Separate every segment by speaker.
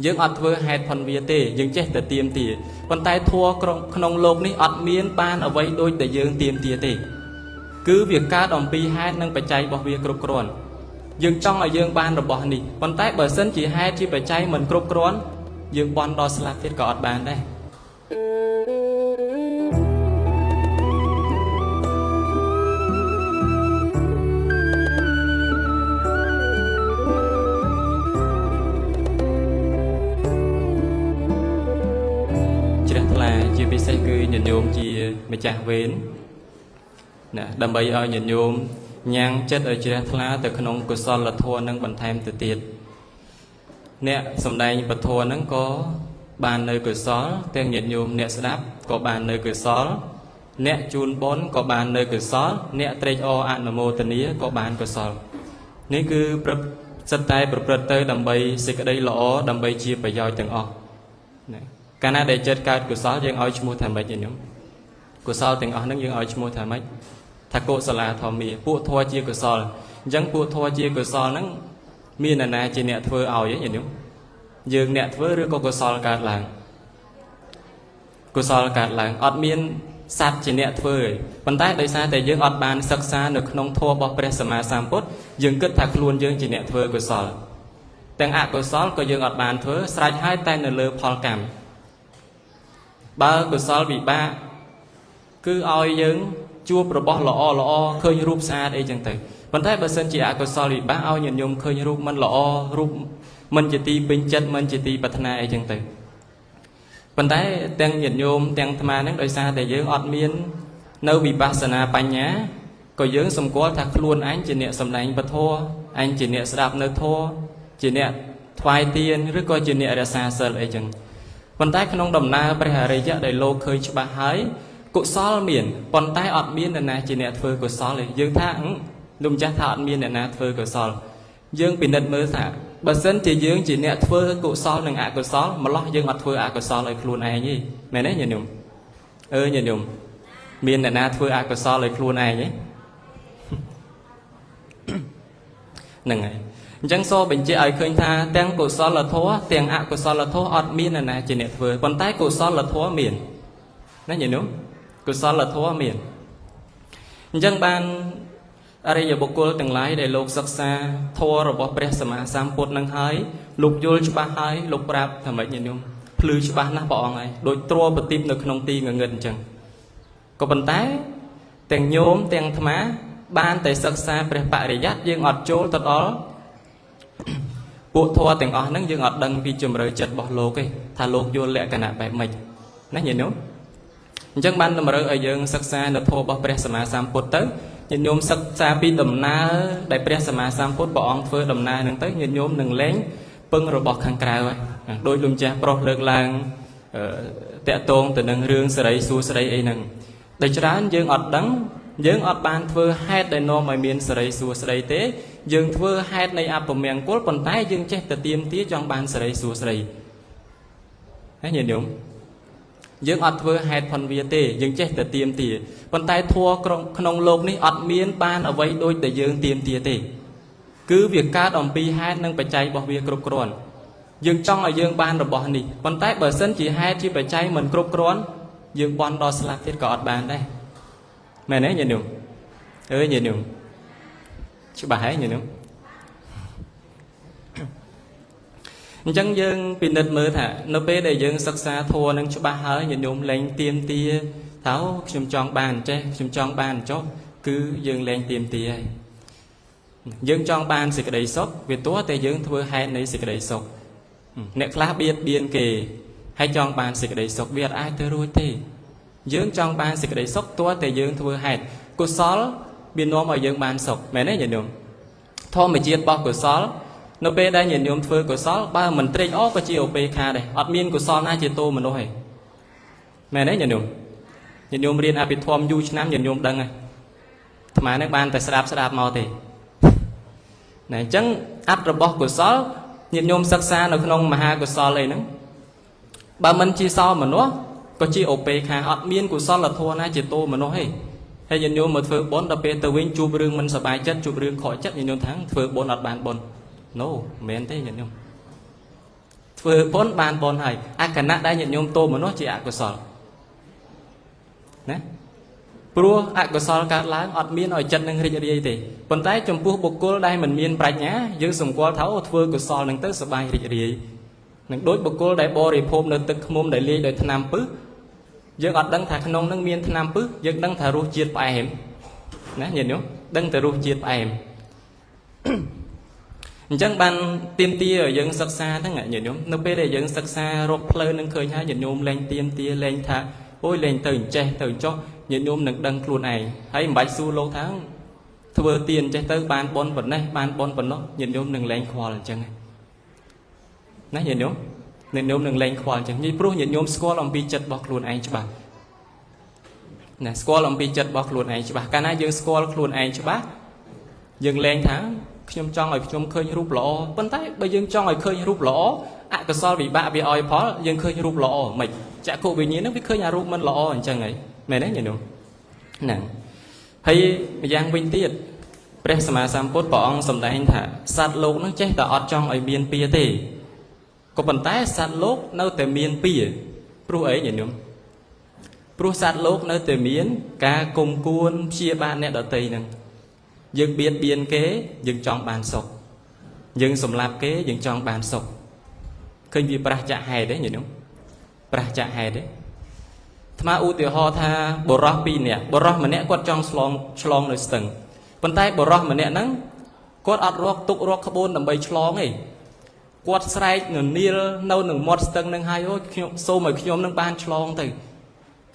Speaker 1: យើងអត់ធ្វើហេតុផនវាទេយើងចេះតែទៀមទាប៉ុន្តែធัวក្នុងលោកនេះអត់មានបានអ្វីដូចតែយើងទៀមទាទេគឺវាកើតអំពីហេតុនិងបច្ច័យរបស់វាគ្រប់គ្រាន់យើងចង់ឲ្យយើងបានរបស់នេះប៉ុន្តែបើសិនជាហេតុជាបច្ច័យមិនគ្រប់គ្រាន់យើងបន់ដល់ស្លាប់ទៀតក៏អត់បានដែរជ្រះថ្លាជាពិសេសគឺញាតិញោមជាម្ចាស់វេនណាដើម្បីឲ្យញាតិញោមញ៉ាំងចិត្តឲ្យជ្រះថ្លាទៅក្នុងកុសលធម៌នឹងបន្ថែមទៅទៀតអ្នកសំដែងពធហ្នឹងក៏បាននៅកុសលទាំងញាតិញោមអ្នកស្ដាប់ក៏បាននៅកុសលអ្នកជូនបុណ្យក៏បាននៅកុសលអ្នកត្រេកអរអនុមោទនាក៏បានកុសលនេះគឺប្រសិតតែប្រព្រឹត្តទៅដើម្បីសេចក្តីល្អដើម្បីជាប្រយោជន៍ទាំងអស់ណាកាលណាដែលចិត្តកើតកុសលយើងឲ្យឈ្មោះថាម៉េចញោមកុសលទាំងអស់ហ្នឹងយើងឲ្យឈ្មោះថាម៉េចថាកុសលាធម្មាពួកធម៌ជាកុសលអញ្ចឹងពួកធម៌ជាកុសលហ្នឹងមានអ្នកណាជាអ្នកធ្វើឲ្យទេញោមយើងអ្នកធ្វើឬក៏កុសលកើតឡើងកុសលកើតឡើងអត់មានសត្វជាអ្នកធ្វើទេប៉ុន្តែដោយសារតែយើងអត់បានសិក្សានៅក្នុងធម៌របស់ព្រះសម្មាសម្ពុទ្ធយើងគិតថាខ្លួនយើងជាអ្នកធ្វើកុសលទាំងអកុសលក៏យើងអត់បានធ្វើស្រេចហើយតែនៅលើផលកម្មបើកុសលវិបាកគឺឲ្យយើងជួបរបស់ល្អល្អឃើញរូបស្អាតអីចឹងទៅប៉ុន្តែបើសិនជាអកុសលវិបាកឲ្យញាតិញោមឃើញរូបមិនល្អរូបមិនជាទីពេញចិត្តមិនជាទីប្រាថ្នាអីចឹងទៅប៉ុន្តែទាំងញាតិញោមទាំងអាត្មាហ្នឹងដោយសារតែយើងអត់មាននៅវិបស្សនាបញ្ញាក៏យើងសម្គាល់ថាខ្លួនឯងជាអ្នកសម្ដែងពធឯងជាអ្នកស្ដាប់នៅធម៌ជាអ្នកថ្វាយទានឬក៏ជាអ្នករក្សាសិលអីចឹងប៉ុន្តែក្នុងដំណើរព្រះអរិយៈដែលលោកឃើញច្បាស់ហើយកុសលមានប៉ុន្តែអត់មានអ្នកណាជាអ្នកធ្វើកុសលទេយើងថាលោកម្ចាស់ថាអត់មានអ្នកណាធ្វើកុសលយើងពិនិត្យមើលថាបើសិនជាយើងជាអ្នកធ្វើកុសលនិងអកុសលម្លោះយើងអត់ធ្វើអកុសលឲ្យខ្លួនឯងទេមែនទេញាតិញោមអឺញាតិញោមមានអ្នកណាធ្វើអកុសលឲ្យខ្លួនឯងទេហ្នឹងហើយអញ្ចឹងសូមបញ្ជាក់ឲ្យឃើញថាទាំងកុសលធម៌ទាំងអកុសលធម៌អត់មានអ្នកណាជាអ្នកធ្វើប៉ុន្តែកុសលធម៌មានណាញាតិញោមកុសលធម៌មានអញ្ចឹងបានអរិយបុគ្គលទាំងឡាយដែលលោកសិក្សាធម៌របស់ព្រះសម្មាសម្ពុទ្ធនឹងហើយលោកយល់ច្បាស់ហើយលោកប្រាប់ថាម៉េចញាតិញោមភ្លឺច្បាស់ណាស់ព្រះអង្គហើយដូចទ្រប្រទីបនៅក្នុងទីងងឹតអញ្ចឹងក៏ប៉ុន្តែទាំងញោមទាំងអាត្មាបានតែសិក្សាព្រះបរិយ័តយើងអត់ចូលទៅដល់ពួកធម៌ទាំងអស់ហ្នឹងយើងអត់ដឹងពីជំរឿចិត្តរបស់លោកទេថាលោកយល់លក្ខណៈបែបម៉េចណាញាតិញោមអញ្ចឹងបានតម្រូវឲ្យយើងសិក្សានៅធម៌របស់ព្រះសម្មាសម្ពុទ្ធទៅញាតិញោមសិក្សាពីដំណើរដែលព្រះសម្មាសម្ពុទ្ធព្រះអង្គធ្វើដំណើរហ្នឹងទៅញាតិញោមនឹងលែងពឹងរបស់ខាងក្រៅហើយដោយលោកម្ចាស់ប្រុសលើកឡើងតាក់ទងទៅនឹងរឿងសេរីសួស្តីអីហ្នឹងដោយច្រើនយើងអត់ដឹងយើងអត់បានធ្វើហេតុដែលនាំឲ្យមានសេរីសួស្តីទេយើងធ្វើហេតុនៃអពមង្គលប៉ុន្តែយើងចេះតែទៀមទាចង់បានសេរីសួស្តីហើយញាតិញោមយើងអត់ធ្វើហេតុផនវាទេយើងចេះតែទៀមទាប៉ុន្តែធัวក្នុងលោកនេះអត់មានបានអ្វីដូចតែយើងទៀមទាទេគឺវាកើតអំពីហេតុនិងបច្ច័យរបស់វាគ្រប់គ្រាន់យើងចង់ឲ្យយើងបានរបស់នេះប៉ុន្តែបើសិនជាហេតុជាបច្ច័យមិនគ្រប់គ្រាន់យើងបន់ដល់ស្លាប់ទៀតក៏អត់បានដែរមែនទេញាតិញោមអើយញាតិញោមច្បាស់ហើយញាតិញោមអញ្ចឹងយើងពិនិត្យមើលថានៅពេលដែលយើងសិក្សាធម៌នឹងច្បាស់ហើយញាតិញោមលែងទៀមទាថាខ្ញុំចង់បានចេះខ្ញុំចង់បានចុះគឺយើងលែងទៀមទាហើយយើងចង់បានសេចក្តីសុខវាទោះតែយើងធ្វើហេតុនៃសេចក្តីសុខអ្នកខ្លះបៀតបៀនគេហើយចង់បានសេចក្តីសុខវាអត់អាចទៅរួចទេយើងចង់បានសេចក្តីសុខទោះតែយើងធ្វើហេតុកុសលវានាំឲ្យយើងបានសុខមែនទេញាតិញោមធម្មជាតិរបស់កុសលនៅពេលដែលញាតិញោមធ្វើកុសលបើមិនត្រេកអរក៏ជាឧបេក្ខាដែរអត់មានកុសលណាជាទោមនុស្សទេមែនទេញាតិញោមញាតិញោមរៀនអភិធម្មយូរឆ្នាំញាតិញោមដឹងហើយអាត្មានឹងបានតែស្ដាប់មកទេណាអញ្ចឹងអត្ថរបស់កុសលញាតិញោមសិក្សានៅក្នុងមហាកុសលអីហ្នឹងបើមិនជាសោមនុស្សក៏ជាឧបេក្ខាអត់មានកុសលធម៌ណាជាទោមនុស្សទេហើយញាតិញោមមកធ្វើបុណ្យដល់ពេលទៅវិញជួបរឿងមិនសប្បាយចិត្តជួបរឿងខកចិត្តញាតិញោមថាធ្វើបុណ្យអត់បានបុណ្យ No មិនមែនទេញាតិញោម ធ្វើបុណ្យបានបុណ្យហើយអាគណៈដែលញាតិញោមទោមនោះជាអកុសលណាព្រោះអកុសលកើតឡើងអត់មានឲ្យចិត្តនឹងរីករាយទេប៉ុន្តែចំពោះបុគ្គលដែលមិនមានប្រាជ្ញាយើងសម្គាល់ថាអូធ្វើកុសលនឹងទៅសប្បាយរីករាយនឹងដូចបុគ្គលដែលបរិភោគនៅទឹកឃ្មុំដែលលាយដោយថ្នាំពឹសយើងអត់ដឹងថាក្នុងនឹងមានថ្នាំពឹសយើងដឹងថារសជាតិផ្អែមណាញាតិញោមដឹងតែរសជាតិផ្អែមអញ្ចឹងបានទៀមទាឲ្យយើងសិក្សាហ្នឹងញាតិញោមនៅពេលដែលយើងសិក្សារកផ្លូវនឹងឃើញហើយញាតិញោមលែងទៀមទាលែងថាអូយលែងទៅអញ្ចេះទៅអញ្ចោះញាតិញោមនឹងដឹងខ្លួនឯងហើយមិនបាច់សួរលោកថាធ្វើទៀនចេះទៅបានបុណ្យប៉ុណ្ណេះបានបុណ្យប៉ុណ្ណោះញាតិញោមនឹងលែងខ្វល់អញ្ចឹងណាញាតិញោមញាតិញោមនឹងលែងខ្វល់អញ្ចឹងព្រោះញាតិញោមស្គាល់អំពីចិត្តរបស់ខ្លួនឯងច្បាស់ណាស្គាល់អំពីចិត្តរបស់ខ្លួនឯងច្បាស់កាលណាយើងស្គាល់ខ្លួនឯងច្បាស់យើងលែងថាខ្ញុំចង់ឲ្យខ្ញុំឃើញរូបល្អប៉ុន្តែបើយើងចង់ឲ្យឃើញរូបល្អអកុសលវិបាកវាឲ្យផលយើងឃើញរូបល្អមិនចក្ខុវិញ្ញាណនឹងវាឃើញអារូបមិនល្អអញ្ចឹងហីមែនទេញាតិញោមហ្នឹងហើយម្យ៉ាងវិញទៀតព្រះសម្មាសម្ពុទ្ធព្រះអង្គសម្ដែងថាសត្វលោកនឹងចេះតែអត់ចង់ឲ្យមានពៀទេក៏ប៉ុន្តែសត្វលោកនៅតែមានពៀព្រោះអីញាតិញោមព្រោះសត្វលោកនៅតែមានការគុំគួនព្យាបាទអ្នកដទៃនឹងយើងបៀតបៀនគេយើងចង់បានសុខយើងសម្លាប់គេយើងចង់បានសុខឃើញវាប្រះចាក់ហេតុទេញាតិញោមប្រះចាក់ហេតុទេអាត្មាឧទាហរណ៍ថាបុរសពីរនាក់បុរសម្នាក់គាត់ចង់ឆ្លងឆ្លងនៅស្ទឹងប៉ុន្តែបុរសម្នាក់ហ្នឹងគាត់អត់រកទុករកក្បួនដើម្បីឆ្លងទេគាត់ស្រែកននាលនៅនឹងមាត់ស្ទឹងនឹងហើយអូខ្ញុំសូមឲ្យខ្ញុំនឹងបានឆ្លងទៅ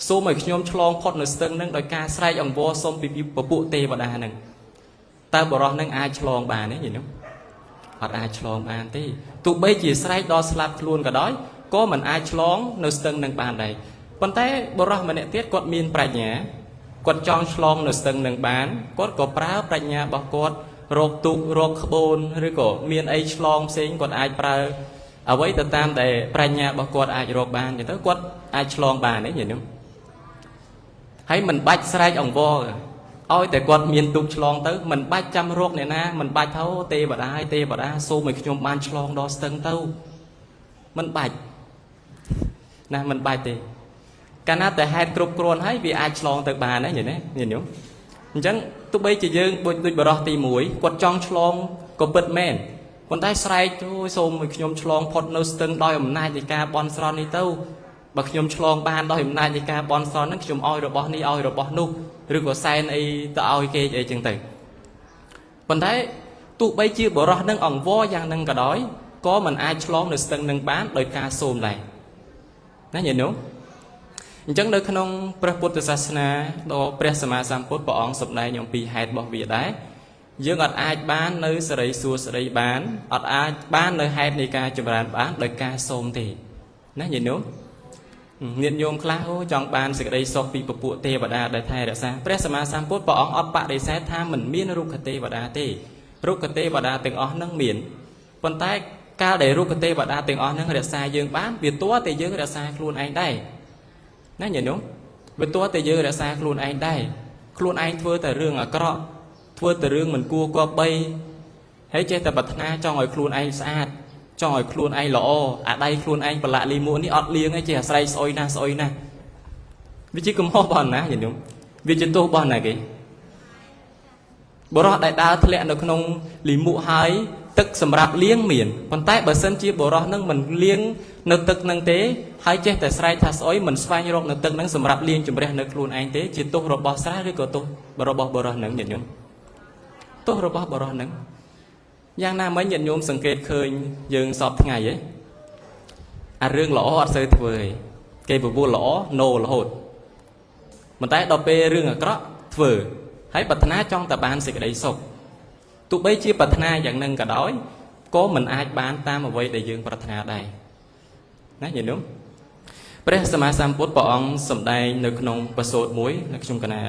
Speaker 1: សូមឲ្យខ្ញុំឆ្លងផុតនៅស្ទឹងនឹងដោយការស្រែកអង្វរសុំពីពពួកទេវតាហ្នឹងតើបុរសនឹងអាចឆ្លងបានទេញាតិញោមអត់អាចឆ្លងបានទេទោះបីជាស្រែកដល់ស្លាប់ខ្លួនក៏ដោយក៏មិនអាចឆ្លងនៅស្ទឹងនឹងបានដែរប៉ុន្តែបុរសម្នាក់ទៀតគាត់មានប្រាជ្ញាគាត់ចង់ឆ្លងនៅស្ទឹងនឹងបានគាត់ក៏ប្រើប្រាជ្ញារបស់គាត់រកទូករកក្បូនឬក៏មានអីឆ្លងផ្សេងគាត់អាចប្រើអ្វីទៅតាមដែលប្រាជ្ញារបស់គាត់អាចរកបានចឹងទៅគាត់អាចឆ្លងបានទេញាតិញោមហើយមិនបាច់ស្រែកអង្វរឲ្យតែគាត់មានទូកឆ្លងទៅមិនបាច់ចាំរកអ្នកណាមិនបាច់ថាទេវតាឲ្យទេវតាសូមឲ្យខ្ញុំបានឆ្លងដល់ស្ទឹងទៅមិនបាច់ណាមិនបាច់ទេកាលណាតែហេតុគ្រប់គ្រាន់ហើយវាអាចឆ្លងទៅបានហើយញាតិណាញាតិញោមអញ្ចឹងទោះបីជាយើងដូចបរោះទី1គាត់ចង់ឆ្លងក៏ពិតមែនប៉ុន្តែស្រែកអូយសូមឲ្យខ្ញុំឆ្លងផុតនៅស្ទឹងដោយអំណាចនៃការបន់ស្រន់នេះទៅបើខ្ញុំឆ្លងបានដោយអំណាចនៃការបន់ស្រន់ហ្នឹងខ្ញុំឲ្យរបស់នេះឲ្យរបស់នោះឬក៏សែនអីទៅឲ្យគេអីចឹងទៅប៉ុន្តែទោះបីជាបរោះនឹងអង្វរយ៉ាងហ្នឹងក៏ដោយក៏មិនអាចឆ្លងនៅស្ទឹងនឹងបានដោយការសូមដែរណាញាតិញោមអញ្ចឹងនៅក្នុងព្រះពុទ្ធសាសនាដ៏ព្រះសម្មាសម្ពុទ្ធព្រះអង្គសម្ដែងអំពីហេតុរបស់វាដែរយើងអត់អាចបាននៅសិរីសួស្តីបានអត់អាចបាននៅហេតុនៃការចម្រើនបានដោយការសូមទេណាញាតិញោមញាតិញោមខ្លះអូចង់បានសេចក្តីសុខពីពពួកទេវតាដែលថែរក្សាព្រះសម្មាសម្ពុទ្ធព្រះអង្គអត់បដិសេធថាមិនមានរុក្ខទេវតាទេរុក្ខទេវតាទាំងអស់នឹងមានប៉ុន្តែកាលដែលរុក្ខទេវតាទាំងអស់នឹងរក្សាយើងបានវាទាល់តែយើងរក្សាខ្លួនឯងដែរណាញាតិញោមវាទាល់តែយើងរក្សាខ្លួនឯងដែរខ្លួនឯងធ្វើតែរឿងអាក្រក់ធ្វើតែរឿងមិនគួរគប្បីហើយចេះតែប្រាថ្នាចង់ឲ្យខ្លួនឯងស្អាតចង់ឲ្យខ្លួនឯងល្អអាដៃខ្លួនឯងប្រឡាក់លីមួនេះអត់លាងទេចេះអាស្រ័យស្អុយណាស់ស្អុយណាស់វាជាកំហុសរបស់ណាញាតិញោមវាជាទោសរបស់ណាគេបរិះដែលដើរធ្លាក់នៅក្នុងលីមួហើយទឹកសម្រាប់លាងមានប៉ុន្តែបើសិនជាបរិះនឹងមិនលាងនៅទឹកនឹងទេហើយចេះតែស្រែកថាស្អុយមិនស្វែងរកនៅទឹកនឹងសម្រាប់លាងជម្រះនៅខ្លួនឯងទេជាទោសរបស់ស្រះឬក៏ទោសរបស់បរិះនឹងញាតិញោមទោសរបស់បរិះនឹងយ៉ាងណាមិញញាតិញោមសង្កេតឃើញយើងសពថ្ងៃហ៎អារឿងល្អអត់សូវធ្វើទេគេបបួលល្អណូរហូតប៉ុន្តែដល់ពេលរឿងអាក្រក់ធ្វើហើយប្រាថ្នាចង់តែបានសេចក្តីសុខទោះបីជាប្រាថ្នាយ៉ាងនឹងក៏ដោយក៏មិនអាចបានតាមអ្វីដែលយើងប្រាថ្នាដែរណាញាតិញោមព្រះសម្មាសម្ពុទ្ធព្រះអង្គសម្ដែងនៅក្នុងប្រសូតមួយនៅខ្ញុំកណា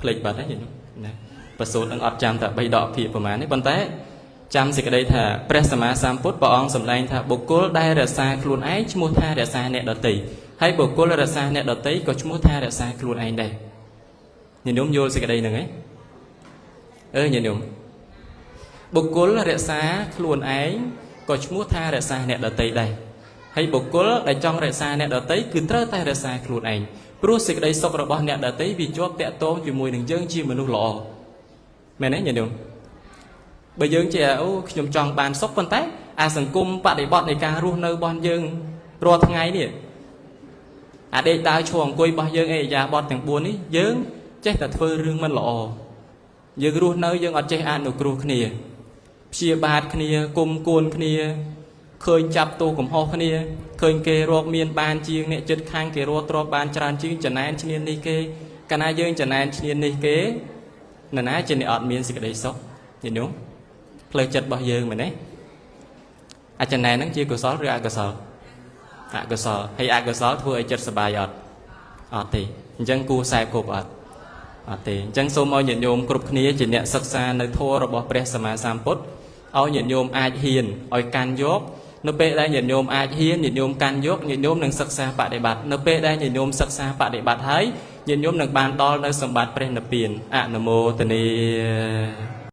Speaker 1: ភ្លេចបាត់ហើយញាតិញោមណាប្រសូតនឹងអត់ចាំតែ3ដកភាគប្រហែលនេះប៉ុន្តែចាំសេចក្តីថាព្រះសម្មាសម្ពុទ្ធព្រះអង្គសម្ដែងថាបុគ្គលដែលរក្សាខ្លួនឯងឈ្មោះថារក្សាអ្នកដទៃហើយបុគ្គលរក្សាអ្នកដទៃក៏ឈ្មោះថារក្សាខ្លួនឯងដែរញាតិញោមយល់សេចក្តីហ្នឹងឯងអឺញាតិញោមបុគ្គលរក្សាខ្លួនឯង ក៏ឈ្មោះថារក្សាអ្នកដទៃដែរហើយបុគ្គលដែលចង់រក្សាអ្នកដទៃគឺត្រូវតែរក្សាខ្លួនឯងព្រោះសេចក្តីសុខរបស់អ្នកដទៃវាជាប់តាក់ទងជាមួយនឹងយើងជាមនុស្សល្អមែនទេញាតិញោមបើយើងជាអូខ្ញុំចង់បានសុខប៉ុន្តែអាសង្គមបដិបត្តិនៃការរស់នៅរបស់យើងរាល់ថ្ងៃនេះអាដេកដើរឈរអង្គុយរបស់យើងអេយ៉ាបតទាំង4នេះយើងចេះតែធ្វើរឿងមិនល្អយើងរស់នៅយើងអត់ចេះអនុគ្រោះគ្នាព្យាបាទគ្នាគុំគួនគ្នាឃើញចាប់ទោសកំហុសគ្នាឃើញគេរកមានបានជាងអ្នកចិត្តខាងគេរកទ្រពបានច្រើនជាងចំណែនឈ្នាននេះគេកាលណាយើងចំណែនឈ្នាននេះគេនរណាជាអ្នកអត់មានសេចក្តីសុខញាតិញោមផ្លូវចិត្តរបស់យើងមែនទេអាចចំណែនហ្នឹងជាកុសលឬអកុសលអកុសលហើយអកុសលធ្វើឲ្យចិត្តសប្បាយអត់អត់ទេអញ្ចឹងគួរខ្សែគប់អត់អត់ទេអញ្ចឹងសូមឲ្យញាតិញោមគ្រប់គ្នាជាអ្នកសិក្សានៅធម៌របស់ព្រះសម្មាសម្ពុទ្ធឲ្យញាតិញោមអាចហ៊ានឲ្យកាន់យកនៅពេលដែលញាតិញោមអាចហ៊ានញាតិញោមកាន់យកញាតិញោមនឹងសិក្សាបដិបត្តិនៅពេលដែលញាតិញោមសិក្សាបដិបត្តិហើយញាតិញោមនឹងបានដល់នៅសម្បត្តិព្រះនិព្វានអនុមោទនា។